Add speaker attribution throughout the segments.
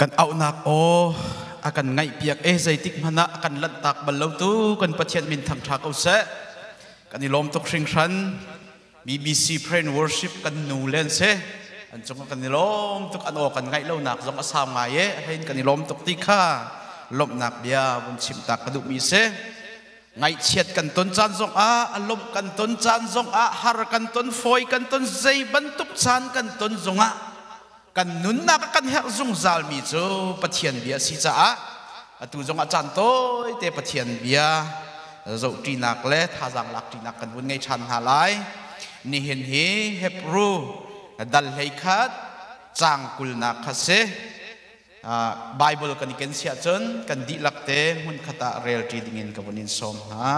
Speaker 1: Kan auhnak aw a kan ngaihpiak e zeitik hmanh ah a kan lanhtak bal lo tu kan Pathian min thangṭha ko seh. Kan i lawm tuk hringhran. BBC Pray and Worship kan nu len si. An cung kan i lawm tuk an aw kan ngaih lonak zong a sau ngai e. Hein kan i lawm tuk ti kha lawmhnak bia vun chim ta ka duhmi si. Ngaihchiat kan ton caan zong ah, a lawmh kan ton caan zong ah, har kan ton, fawi kan ton, zei bantuk caan kan ton zong ah kan nunnak a kan herh zungzalmi cu Pathian bia a si caah atu zongah caan tawite Pathian bia zohṭinak le thazaang lakṭinak kan vun ngei ṭhan hna lai. Nihin hi Hebrew dal 11 caang 20nak kha si. Bible kan i ken siah cun kan dihlak te hmunkhat ah relṭi dingin ka vun in sawm hna.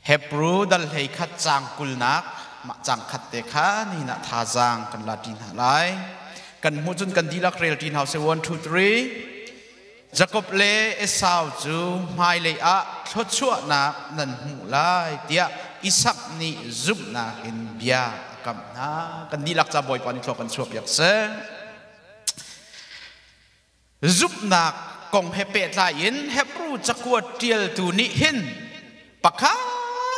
Speaker 1: Hebru dal 11 caang 20nak mah caang khat te kha nihin ah thazaang kan la ṭi hna lai. Kan hmuh cun kan dihlak rel ṭi hna usih. 1, 2, 3. Jakob le Esau cu hmailei ah thluachuahnak nan hmuh lai tiah Isak nih zumhnak in bia a kamh hna. Kan dihlak ca Bawipa nih thlua kan chuahpiak seh. Zumhnak kong he pehtlai in Hebru cakuat ṭialtu nih hin pakhat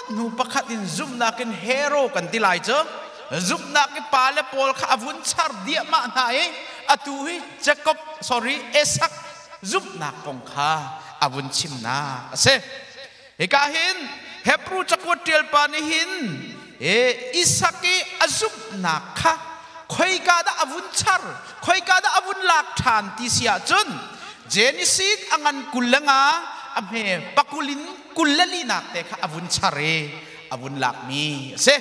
Speaker 1: hnu pakhat in zumhnak in hero kan ti lai cu zumhnak i pa le pawl kha a vun char diahmah hna i atu hi Jacob sorry Esak zumhnak kong kha a vun chimnak a si. Hika hin Hebru cakuat ṭial pa nih hin Isak i a zumhnak kha khoika dah a vun char, khoika dah a vun lak ṭhan ti si ahcun Genesis a ngan 25 a hme pakul in 24nak te kha a vun char i a vun lakmi a si.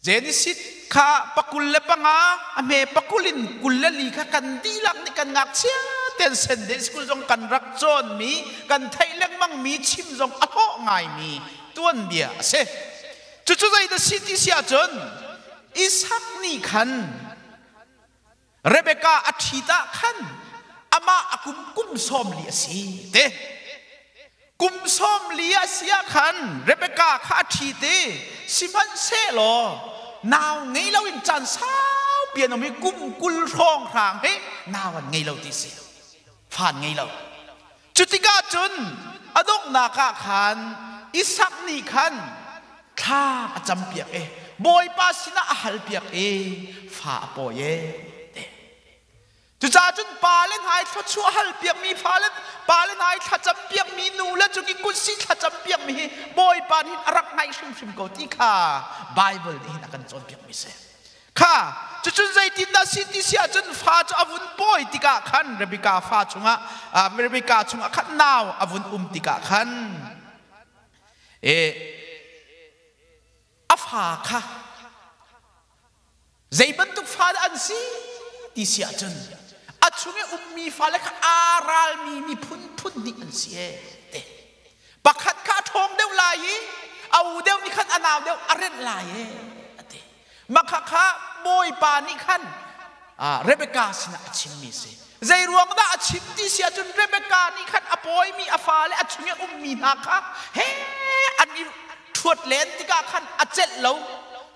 Speaker 1: Genesis kha 25 a hme pakul in 24 kha kan dihlak nih kan ngakchia ten Sunday school zong kan rak cawnmi kan theih lengmangmi chim zong a hlawh ngaimi tuanbia a si. Cucu zeidah si ti si ahcun Isak nih khan Rebecca a ṭhit ah khan amah a kum kum 40 a si te. Kum 40 a si ah khan Rebecca kha a ṭhit i sihmanhsehlaw nau ngei loin caan saupi an um i kum 20 hrawng hrang hi nau an ngei lo ti si. Fa an ngei lo. Cutikah cun a donghnak ah khan Isak nih khan thla a campiak i Bawipa sinah a halpiak i fa a pawi e. Cucaah cun pa le hna i thluachuah halpiakmi fa le pa le hna i thlacam piakmi nu le cung i kutsi thlacam piakmi hi Bawipa nih a rak ngaih hrimhrim ko ti kha Bible nih hin a kan cawnpiakmi si. Kha cucun zeitindah si ti si ahcun fa cu a vun pawi tikah khan Rebecca fa chungah Rebecca chungah khan nau a vun um tikah khan e a fa kha zei bantuk fa dah an si ti si ahcun a chung i ummi fale kha aa ralmi miphun phun hnih an si e te pakhat kha a ṭhawng deuh lai i a u deuh nih khan a nau deuh a renh lai e a ti. Makha kha Bawipa nih khan Rebecca sinah a chimmi si. Zei ruang dah a chim ti si ahcun Rebecca nih khan a pawimi a fale a chung i ummi hna kha he an i ṭhuat len tikah khan a celh lo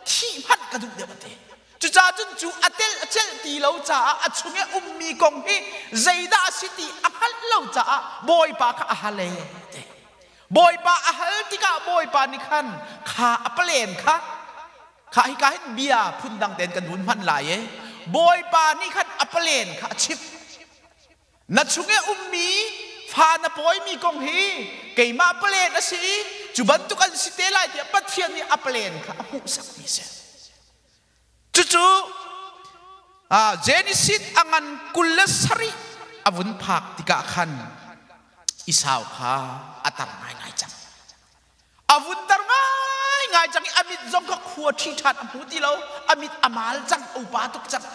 Speaker 1: thih hmanh ka duh deuh a ti. Cucaah cun cu a tel a celh ti lo caah a chung i ummi kong hi zeidah a si ti a hngalh lo caah Bawipa kha a hal ee ti. Bawipa a hal tikah Bawipa nih khan kha a palen kha kha hika hin bia phundang tein kan hun hman lai i Bawipa nih khan a palen kha a chimh. Na chung i ummi fa na pawimi kong hi keimah palen a si i cu bantuk an si te lai tiah Pathian nih a palen kha a hmuhsakmi a si. Cucu Genesis a ngan 27 a vun phak tikah khan Esau kha a tar ngaingai cang. A vun tar ngaingai cang i a mit zong kha khua ṭhi ṭhan a hmu ti lo. A mit a mal cang, a upa tuk cang.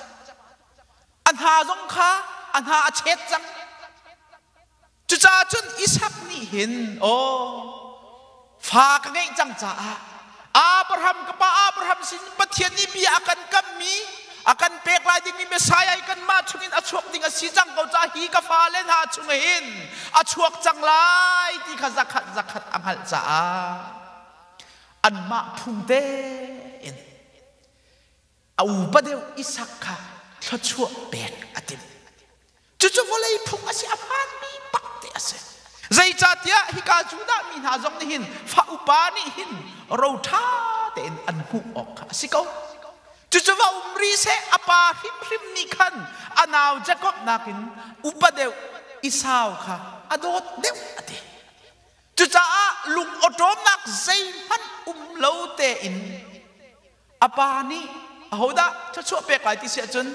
Speaker 1: A hna zong kha a hna a chet cang. Cucaah cun Isak nih hin aw fa ka ngeih cang caah Abraham ka pa Abraham sin Pathian nih bia a kan kammi a kan pek lai dingmi Messiah i kanmah chungin a chuak ding a si cang ko caah hi ka fale hna chung hin a chuak cang lai ti kha zakhat zakhat a hngalh caah anmah phung tein. A upa deuh Isak kha thluachuah pek a timh. Cucu vawlei phung a si, a hmaanmi bak te a si. Zeicahtiah hika Judah mi hna zong nih hin fa upa nih hin ro ṭha tein an hmuh awk kha a si ko. Cucu va um rih seh, a pa hrimhrim nih khan a nau Jakob nakin upa deuh Esau kha a dawt deuh a ti. Cucaah lung awṭawmnak zeihmanh um lo tein a pa nih ahodah thluachuah pek lai ti si ahcun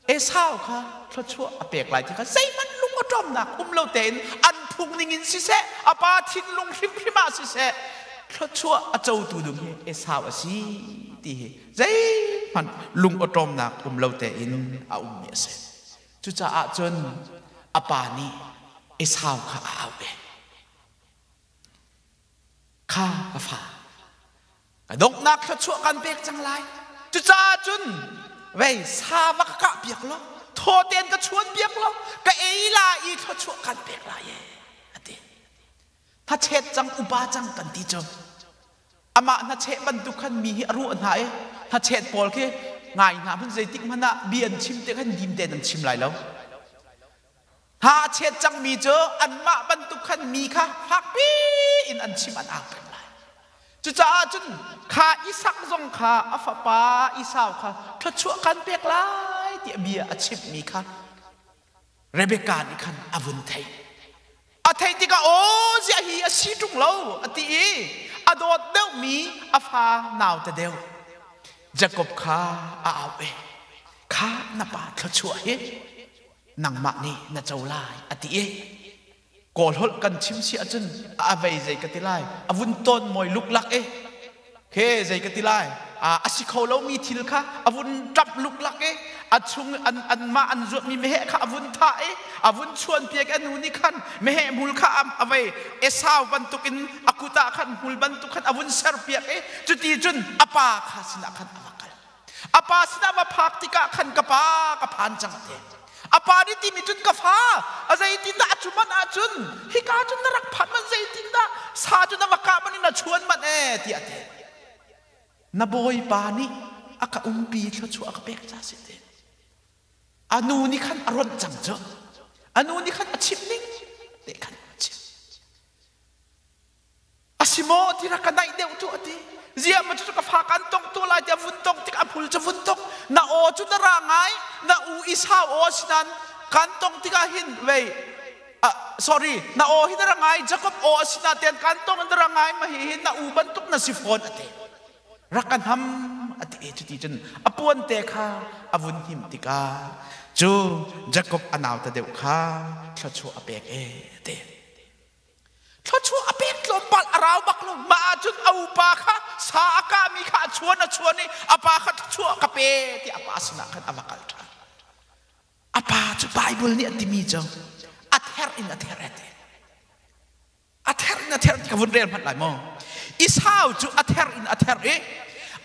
Speaker 1: Esau kha thluachuah a pek lai ti kha zeihmanh lung awṭawmnak um lo tein an phung ningin siseh, a pa thinlung hrimhrim ah siseh, thluachuah a cotu ding hi Esau a si ti hi zeihmanh lung awṭawmnak um lo tein a ummi a si. Cucaah cun a pa nih Esau kha a auh i, Kha ka fa, ka donghnak thluachuah kan pek cang lai. Cucaah cun vei sa va ka kah piak law, thaw tein ka chuan piak law, ka ei lai i thluachuah kan pek lai e, a ti. Hnachet cang upa cang kan ti cu. Amah hnacheh bantuk khan mi hi a ruah hna i hnachet pawl khi ngai hna hmanh zeitik hmanh ah bia an chim te khan dim tein an chim lai lo. Hna a chet cangmi cu anmah bantuk khan mi kha fakpi in an chim an au peng lai. Cucaah cun kha Isak zong kha a fapa Esau kha thluachuah kan pek lai tiah bia a chimhmi kha Rebekah nih khan a vun theih. A theih tikah aw ziah hi a si ṭung lo a ti i a dawt deuhmi a fa naute deuh Jakob kha a au i kha na pa thluachuah hi nangmah nih na co lai a ti i Kawl holh kan chim si ahcun a vei zei ka ti lai a vun tawn mawi luklak i He zei ka ti lai a si kho lomi thil kha a vun ṭap luklak i a chung an anmah an zuatmi meheh kha a vun thah i a vun chuanpiak i a nu nih khan meheh hmul kha a vei Esau bantukin a kut ah khan hmul bantuk khan a vun serpiak i cuti cun a pa kha sinah khan a va kal. A pa sinah va phak tikah khan ka pa ka phan cang a ti. A pa nih timi cun ka fa a zeitindah a cu manh ahcun hika cun na rak phan manh zeitindah sa cu na va kah manh in na chuan manh ee tiah a ti. Na bawipa nih a ka umpi thluachuah a ka pek ca si ti. A nu nih khan a ronh cang cu. A nu nih khan a chimh ning te khan a chimh. A si maw ti rak ka naih deuh tu a ti. Ziah ma cu ka fa kan tong tu lai tiah vun tong tik a hmul cu vun tok. Na aw cu na ra ngai, na u Esau aw sinan kan tong tikah hin vei sorry na aw hi na ra ngai Jacob aw a sina ten kan tong na ra ngai ma hi hi na u bantuk na si fawn a ti. Rak ka hnam a ti e cuti cun a puan te kha a vun hnim tikah cu Jacob a nauta deuh kha thluachuah a pek e a ti. Thluachuah a pek tlawmpal a rau bak lo. Mah ahcun a upa kha sa a kahmi kha a chuan a chuan i a pa kha thluachuah ka pe tiah a pa sinah khan a va kal ṭhan. A pa cu Baibal nih a timi cu a therh in a therh a ti. A therh in a therh ti ka vun rel hmanh lai maw? Esau cu a therh in a therh i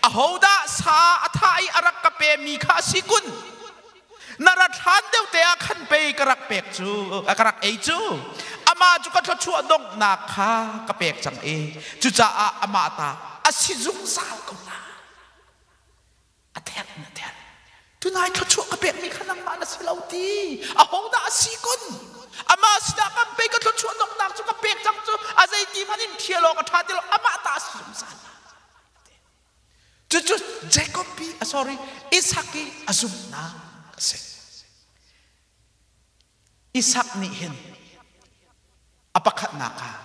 Speaker 1: ahodah sa a thah i a rak ka pemi kha a si kun? Na rat hlan deuh te ah khan pei ka rak pek cu ka rak ei cu amah cu ka thluachuah donghnak kha ka pek cang i cucaah amah ta a si zungzal ko lai. A therh in a therh. Tunai thluachuah ka pekmi kha nangmah na si lo ti. Ahodah a si kun? Amah sinah kan pei ka thluachuah donghnak cu ka pek cang cu a zeiti hmanh in ṭhial awk a ṭha ti lo amah ta a si zungzal lai. Cucu Jacob i a sorry Isak i a zumhnak a si. Isak nih hin a pakhatnak ah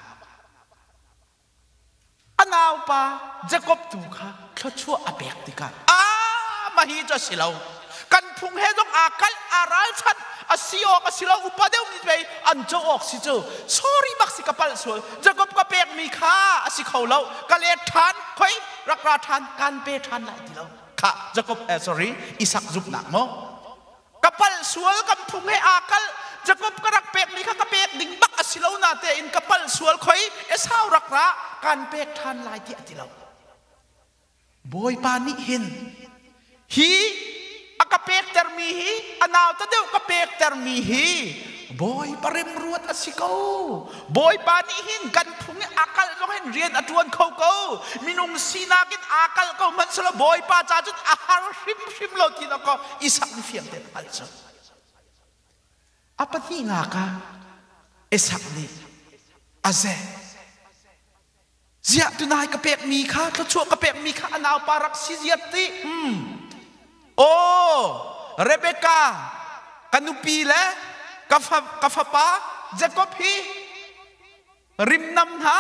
Speaker 1: a naupa Jacob tu kha thluachuah a pek tikah ah mah hi cu a si lo kan phung he zong aa kalh aa ralchanh a si awk a si lo upa deuh nih pei an co awk si cu sorry bak si ka palh sual Jacob ka pekmi kha a si kho lo ka let ṭhan khoi rak ra ṭhan kan pe ṭhan lai ti lo kha Jacob eh, sorry Isak zumhnak maw ka palh sual kan phung he aa kalh Jacob ka rak pekmi kha ka pek ding bak a si lo na tein ka palh sual khoi Esau rak ra kan pek ṭhan lai ti a ti lo Bawipa nih hin hi a ka pektermi hi a nauta deuh ka pektermi hi Bawipa remruat a si ko. Bawipa nih hin kan phung i aa kalh zong hin rian a ṭuan kho ko. Minung sinak in aa kalh ko hmanhsehlaw Bawipa ca cun a har hrimhrim lo ti dawkaw Isak nih fiang tein a hngalh cu. A pahnihnak ah Isak nih a zeh. Ziah tunai ka pekmi kha thluachuah ka pekmi kha a naupa rak si ziat ti. Aw Rebecca ka nupi le ka, fa, ka fapa Jacob hi rimnam hna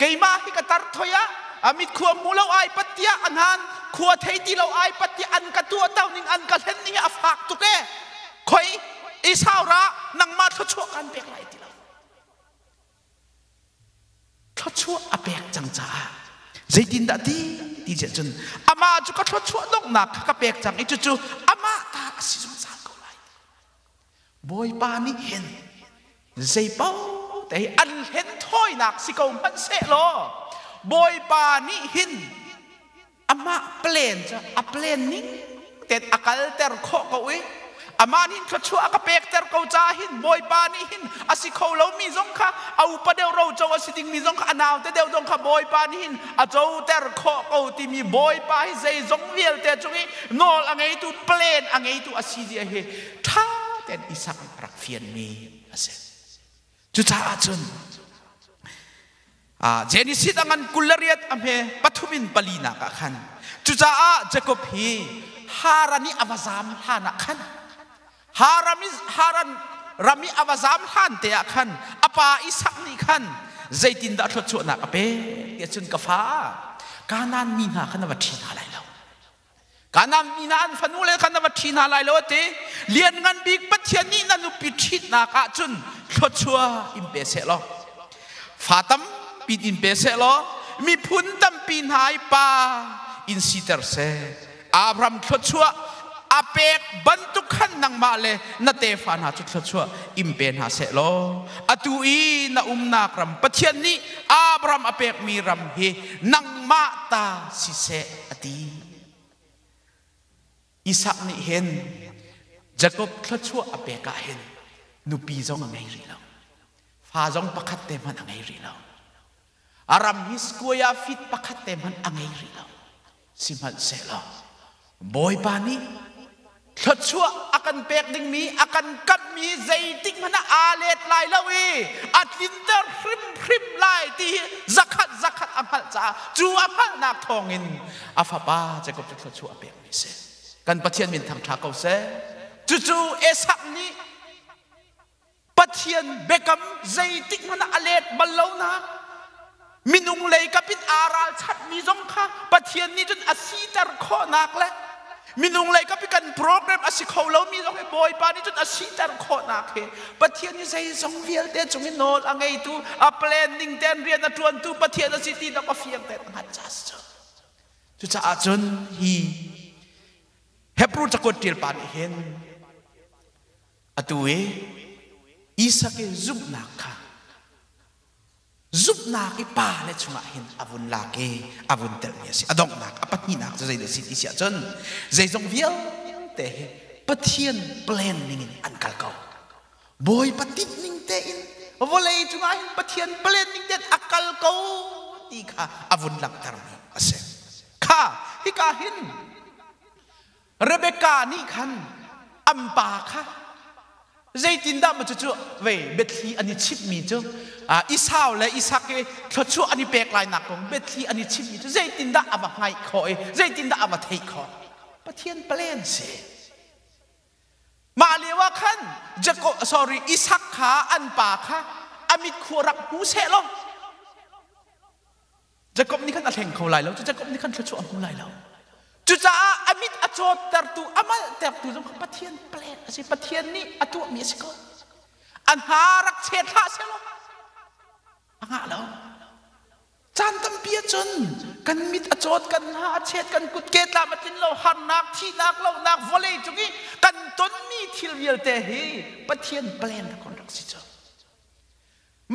Speaker 1: keimah hi ka tar thoi ah a mit khua mu lo ai pat tiah an han khua thei ti lo ai pat tiah an ka tuah to ning an ka hlen ning a fak tuk e khoi Esau ra nangmah thluachuah kan pek lai ti lo Thluachuah a pek cang caah zeitindah ti ti ciah cun amah cu ka thluachuah donghnak kha ka pek cang i cucu amah ta a si zungzal ko lai. Bawipa nih hin zeipaoh te hi an hlen thawinak si ko hmanh sehlaw Bawipa nih hin amah plan cu a plan ning tein a kalter khawh ko i amah nih thluachuah a ka pekter ko caah hin Bawipa nih hin a si kho lomi zong kha a upa deuh roco a si dingmi zong kha a naute deuh zong kha Bawipa nih hin a coter khawh ko timi Bawipa hi zeizong vialte cung i nawl a ngeitu plan a ngeitu a si zia hi ṭha tein Isak a rak fianmi a si. Cucaah cun Genesis a ngan 28 a hme pathum in palinak ah khan cucaah Jacob hi Haran i a va zam hlan ah khan Haram i Haran ram i a va zam hlan te ah khan a pa Isak nih khan zeitindah thluachuahnak a pek tiah cun ka fa Kanaan mi hna khan a va ṭhi hna lai lo Kanaan mi hna an fanule kha na va ṭhi hna lai lo a ti. Lianngan bik Pathian nih na nupi ṭhitnak ah cun thluachuah in pe seh law fa tampi in pe seh law miphun tampi hna i pa in siter seh. Abraham thluachuah a pek bantuk khan nangmah le na tefa hna cu thluachuah in pe hna seh law atu i na umnak ram Pathian nih Abraham a pekmi ram hi nangmah ta siseh a ti. Isak nih hin Jakob thluachuah a pek ah hin nupi zong a ngei rih lo. Fa zong pakhat te hmanh a ngei rih lo. A ram hi square feet pakhat te hmanh a ngei rih lo. Sihmanhsehlaw Bawipa nih thluachuah a kan pek dingmi a kan kamhmi zeitik hmanh ah aa let lai lo i a tlinter hrimhrim lai ti hi zakhat zakhat a hngalh caah cu a hngalhnak thawngin a fapa Jakob cu thluachuah a pekmi a si. Kan Pathian min thangṭha ko seh. Cucu Esak nih Pathian biakam zeitik hmanh ah a let bal lo nak minung lei kap in aa ralchanhmi zong kha Pathian nih cun a siter khawhnak le minung lei kap i kan program a si kho lomi zong hi Bawipa nih cun a siter khawhnak hi Pathian hi zeizong vialte cung i nawl a ngeitu a plan ning tein rian a ṭuantu Pathian a si ti dok a fiang tein a hngalh ca si cu. Cucaah cun hi Hebrew cakuat ṭial pa nih hin Atu i Isak i zumhnak kha zumhnak i pa le chungah hin a vun lak i a vun telhmi a si. A donghnak a pahnihnak cu zeidah a si ti si ahcun zeizong vialte hi Pathian plan ningin an kal ko. Bawipa tinhning tein vawlei cungah hin Pathian plan ning tein a kal ko ti kha a vun langhtermi a si. Kha hika hin Rebecca nih khan an pa kha zeitindah maw cucu vei biathli an i chimhmi cu Esau le Isak i thluachuah an i pek lainak kong biathli an i chimhmi cu zeitindah a va hngaih khawh i zeitindah a va theih khawh Pathian plan si mah lio ah khan Jacob sorry Isak kha an pa kha a mit khua rak hmu seh law Jakob nih khan a hleng kho lai lo. Cu Jakob nih khan thluachuah a hmu lai lo. Cucaah a mit a cawttertu, a malhtertu zong kha Pathian plan a si. Pathian nih a tuahmi a si ko. A hna rak chet hlah sehlaw a ngah lo. Caan tampi ahcun kan mit a cawt, kan hna a chet, kan kutke tlam a tlin lo, harnak, thihnak, lohnak, vawlei cung i kan tonmi thil vialte hi Pathian plan a kon rak si cu.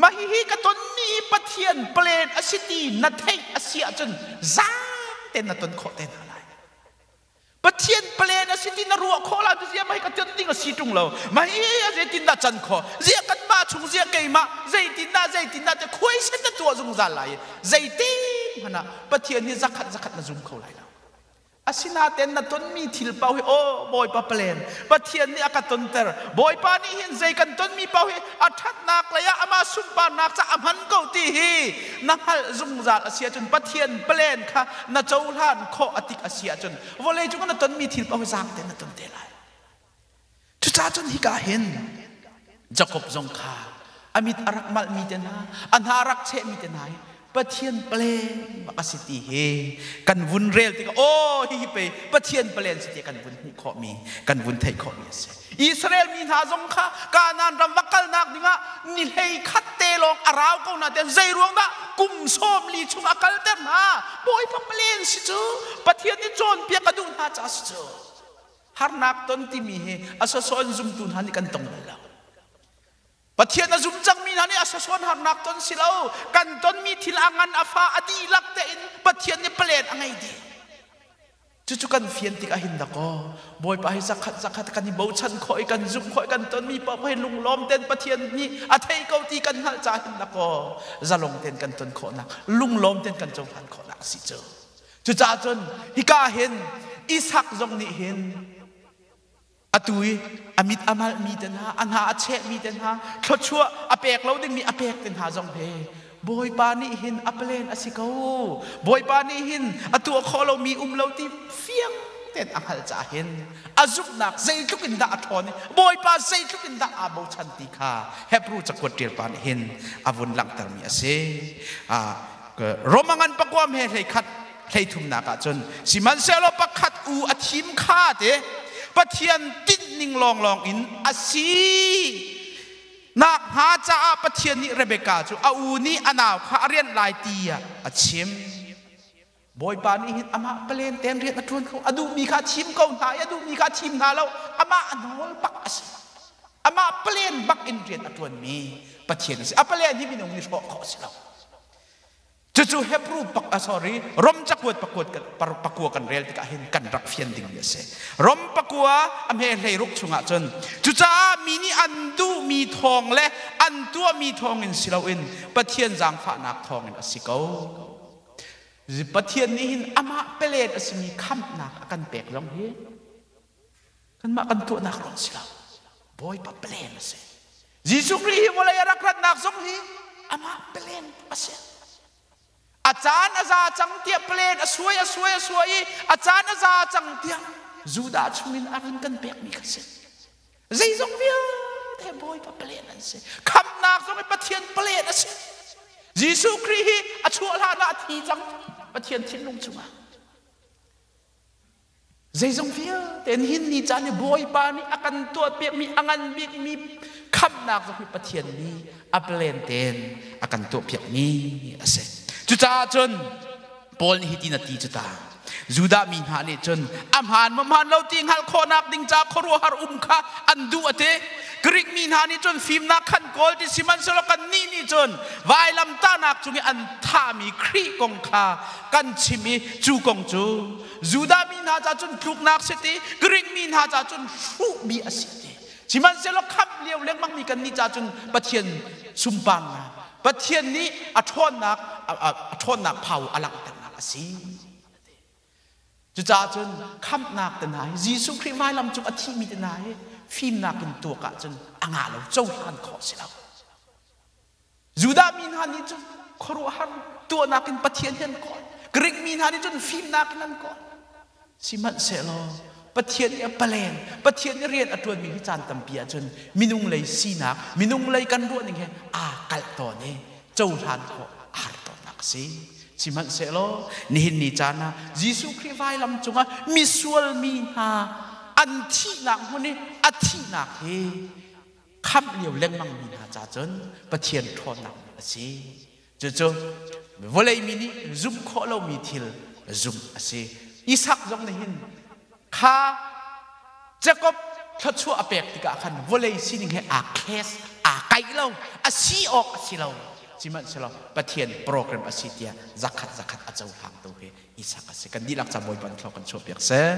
Speaker 1: Mah hihi ka tonmi hi Pathian plan a si ti na theih a si ahcun zaang tein na ton khawh te hna lai. Pathian plan a si ti na ruah khawh la tu zia mai ka ton ding a si tung lo. Mai a zeitin dah can kho? Zia kan mah chung zia keimah zeitin dah zeitin dah te khuai set na tuah zungzal lai. Zeitin hmanh ah Pathian hi zakhat zakhat na zum kho lai lo. Asinain na tonmi thil paoh hi aw Bawipa plan Pathian nih a ka tonter Bawipa nih hin zei kan tonmi paoh hi a ṭhatnak lei ah amah sunparnak ca a hman ko ti hi na hngalh zungzal a si ahcun Pathian plan kha na cohlan khawh a tik a si ahcun vawlei cung na tonmi thil paoh hi zaang tein na ton te lai. Cucaah cun hika hin Jakob zong kha a mit a rak malhmi te hna, a hna a rak chehmi te hna hi Pathian plan bak a si ti hi kan vun rel tikah aw hihi pei Pathian plan si ti kan vun hmuh khawhmi kan vun theih khawhmi a si. Israel mi hna zong kha Kanaan ram va kalnak dingah ni hlei khat te lawng a rau ko na ten zei ruang dah kum 40 chung a kalter hna Bawipa plan si cu Pathian nih cawnpiak a duh hna ca si cu. Harnak ton timi hi a sasawn zumtu hna nih kan tong bal lo. Pathian a zum cangmi hna nih a sasawn harnak ton si lo. Kan tonmi thil a ngan a fa a dihlak tein Pathian nih plan a ngei dih. Cucu kan fian tik ahhin dakaw Bawipa hi zakhat zakhat kan i bochan khawh i kan zumh khawh i kan tonmi paoh hi lunglawm ten Pathian nih a thei ko ti kan hngalh ca hin dakaw zalong ten kan ton khawhnak lunglawm ten kan cohlan khawhnak a si cu. Cucaah cun hika hin Isak zong nih hin atu i a mit a malhmi te hna, a hna a chehmi te hna, thluachuah a pek lo dingmi a pek te hna zong hi Bawipa nih hin a plan a si ko. Bawipa nih hin a tuah khawh lomi um lo ti fiang tein a hngalh caah hin a zumhnak zeitluk in dah a ṭhawn i Bawipa zeitluk in dah aa bochan ti kha Hebrew cakuat ṭial pa nih hin a vun langhtermi a si. Romangan pakuam he hleikhat hleithumnak ah cun sihmanhsehlaw pakhat u a thim kha te Pathian tinhning lawnglawng in a si nak hnga caah Pathian nih Rebekah cu a u nih a nau kha a rianh lai ti ah a chim. Bawipa nih hin amah palen ten rian a ṭuan kho a duhmi kha a thim ko hna i a duhmi kha a thim hna lo amah a nawl bak a si. Amah palen bak in rian a ṭuanmi Pathian a si. A palen hi minung nih hrawh khawh a si lo. Cucu Hebrew pak ah sorry Rom cakuat pakuat pakua kan rel tikah hin kan rak fian dingmi a si. Rom pakua a hme hleiruk chungah cun cucaah mi nih an duhmi thawng le an tuahmi thawngin si loin Pathian zaangfahnak thawngin a si ko. Pathian nih hin amah pelet a simi khamhnak a kan pek zong hi kanmah kan tuahnak ruang si lo. Bawipa plan a si. Jesuh Khrih hi vawlei a rak ratnak zong hi amah plan a si. A caan a za cang tiah plan a suai a suai a suai i a caan a za cang tiah Judah chungin a rin kan pekmi kha si. Zeizong vialte Bawipa plan an si. Khamhnak zong hi Pathian plan a si. Jesuh Khrih hi a chuah hlan ah a thi cang Pathian thinlung chungah. Zeizong vialte hin ni caan i Bawipa nih a kan tuahpiakmi a ngan bikmi khamhnak zong hi Pathian nih a plan tein a kan tuahpiakmi a si. Cucaah cun Paul nih hitin a ti cu ta. Judah mi hna nih cun a hmaan maw hmaan lo ti hngalh khawhnak ding ca khuaruahhar um kha an duh a ti. Greek mi hna nih cun fimnak khan kawl ti sihmanhsehlaw kannih nih cun vailamtahnak cung i an thahmi Khrih kong kha kan chim i cu kong cu Judah mi hna ca cun tluknak si ti Greek mi hna ca cun hruhmi a si ti sihmanhsehlaw khamh lio lengmang mi kannih ca cun Pathian sunparnak Pathian nih a ṭhawnnak a ṭhawnnak phau a langhternak a si Cucaah cun khamhnak te hna hi Jesuh Khrih vailam cung a thimi te hna hi fimnak in tuak ahcun a ngah lo cohlan khawh si lo. Judah mi hna nih cun khuaruahhar tuahnak in Pathian hi an kawl. Greek mi hna nih cun fimnak in an kawl. Sihmanhsehlaw Pathian nih a palen, Pathian nih rian a ṭuanmi hi caan tampi ahcun minung lei sinak, minung lei kan ruahning he aa kalh tawn i cohlan khawh a har tawnnak a si. Sihmanhsehlaw nihin ni caan ah Jesuh Khrih vailam cungah misual mi hna an thihnak hmun i a thihnak hi khamh lio lengmang mi hna ca cun Pathian ṭhawnnak a si. Cucu vawlei mi nih zumh khawh lomi thil zumh a si. Isak zong nih hin kha Jakob thluachuah a pek tikah khan vawlei sining he aa khes aa kaih lo a si awk a si lo sihmanhsehlaw Pathian program a si tiah zakhat zakhat a cohlang tu hi Isak a si kan dihlak ca Bawipa nih thlua kan chuahpiak seh.